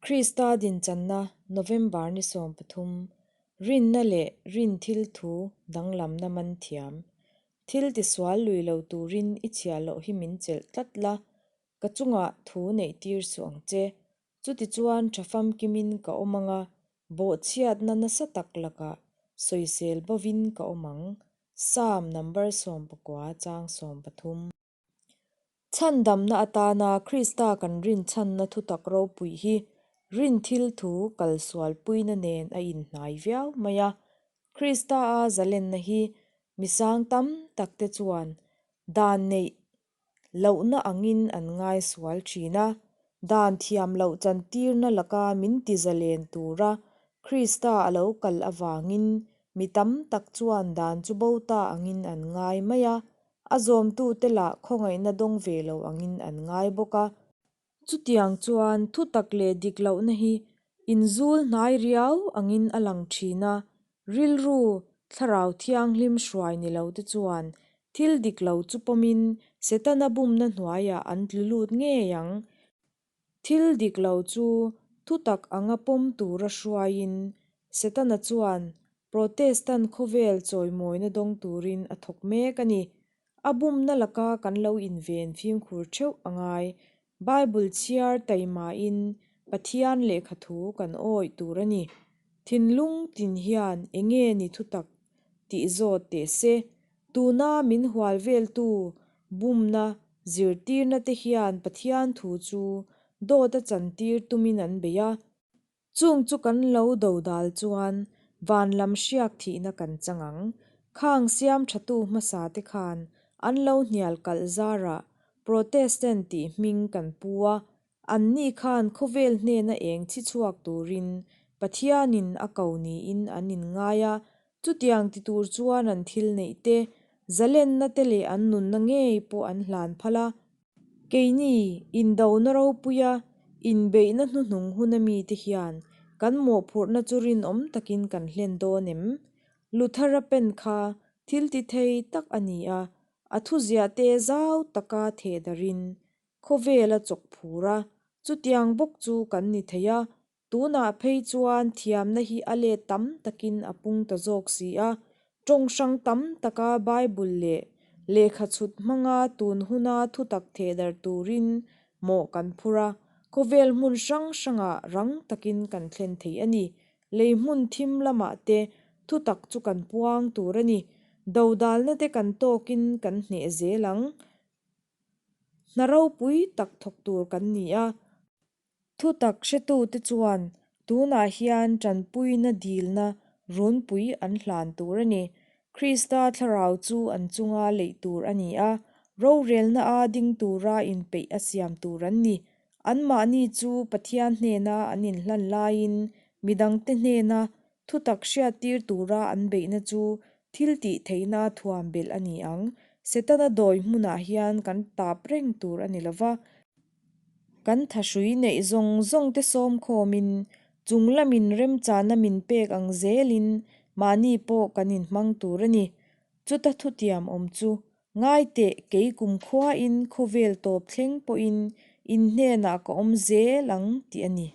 Krista dinchanna November ni 13, Rinna leh rin thil thu danglamna man thiam. Thil tisual lui lo turin i chhiah loh hi min chelh tlat la, ka chungah thu neih tir suh ang che. Chutichuan tha famkimin ka awm ang a, bawhchhiatna nasa tak lakah sawisel bovin ka awm ang. Psalm number 19 chang 13. Chhandamna atana Krista kan rinchhanna thutak ropui hi rin thil thu kal sualpuina nen a inhnai viau mai a. Krista-a zalenna hi misang tam takte chuan dan neih lohna angin an ngai sual thin a. Dan thiam loh chantirna laka min ti zalen tura Krista a lo kal avangin mi tam tak chuan dan chu bo ta angin an ngai mai a. A zawmtute lah khawngaihna dawng ve lo angin an ngai bawk a. Chutiang chuan thutak leh dik lohna hi inzul hnai riau angin a lang thin a, rilru thlarau thianghlim hruai ni lote chuan thil dik lo chu pawmin Setana bumna hnuaiah an tlu lut ngei ang. Thil dik lo chu thutak anga pawm tura hruaiin Setana chuan Protestant khawvel chawimawina dawng turin a thawk mek a ni. A bumna laka kan lo inven fimkhur theuh a ngai. Bible chhiar taimain Pathian lehkha thu kan awih tur a ni. Thinlung tin hian enge ni thutak tih zawt teh se. Tuna min hual veltu bumna zirtirna te hian Pathian thu chu dawt a chantir tumin an bei a. Chung chu kan lo dodal chuan van lam hriak thihna kan chang ang. Khang siam thatu hmasa te khan an lo hnial kalh zarah Protestant tih hming kan pu a, anni khan khawvel hnena eng chhi chhuak turin Pathianin a ko niin an inngai a, chutiang ti tur chuan an thil neih te, zalenna te leh an nunna ngei pawh an hlan phal a. Keini, indona ropuia inbeihna hnuhnung huna mite hian kan mawhphurhna chu rinawm takin kan hlen dawn em? Luthera pen kha thil ti thei tak a ni a, a thuziahte zau taka thehdarhin khawvel a chawk phur a, chutiang bawk chu kan ni thei a, Tunah phei chuan thiamna hi a let tam takin a pung ta zawk si a, tawng hrang tam taka Bible leh lehkha chhut hmanga tun huna thutak thehdar turin mawh kan phur a, khawvel hmun hrang hrangah rang takin kan thlen thei a ni. Lei hmun thim lamah te thutak chu kan puang tur a ni. Dodalna te kan tawkin kan hneh zel ang. Hna ropui tak thawk tur kan ni a. Thutak hretute chuan tunah hian tanpuina dilna runpui an hlan tur a ni. Krista thlarau chu an chunga leih tur a ni a, rorelna a ding tura inpeih a siam tur an ni. Anmahni chu Pathian hnena an inhlan laiin midangte hnena thutak hriattir tura an beihna chu thil tih theihna thuam belh a ni ang. Setana dawi hmunah hian kan tap reng tur a ni lova. Kan thahrui neih zawng zawng te sawm khawmin chung lamin remchana min pek ang zelin mahni pawh kan inhmang tur a ni. Chuta thutiam awm chu ngai teh kei kumkhuain khawvel tawp thleng pawhin in hnenah ka awm zel ang tih a ni.